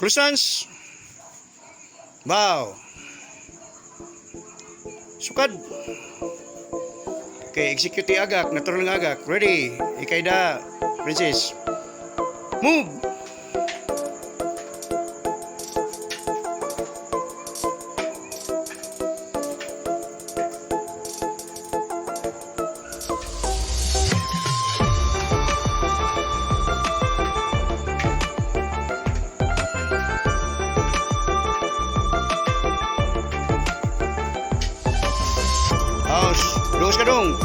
Close stance. Bow. Sukad. Okay, execute the agak. Natural nga agak. Ready. Ikay da. Princess. Move! House. Dos ka dong.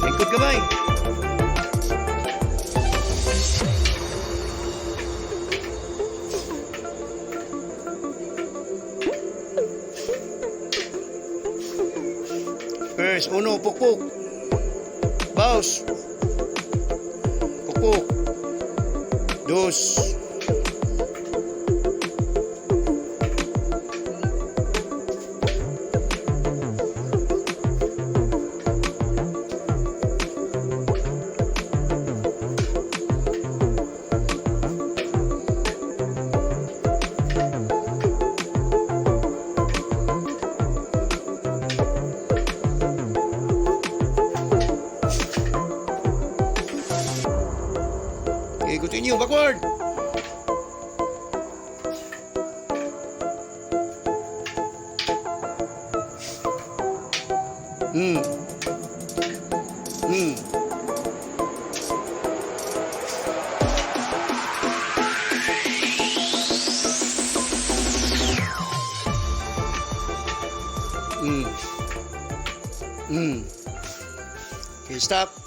Lingkod kamay. First, uno, pukpuk. Bows. Pukpuk. Dos. Okay, continue. Backward. Okay, stop.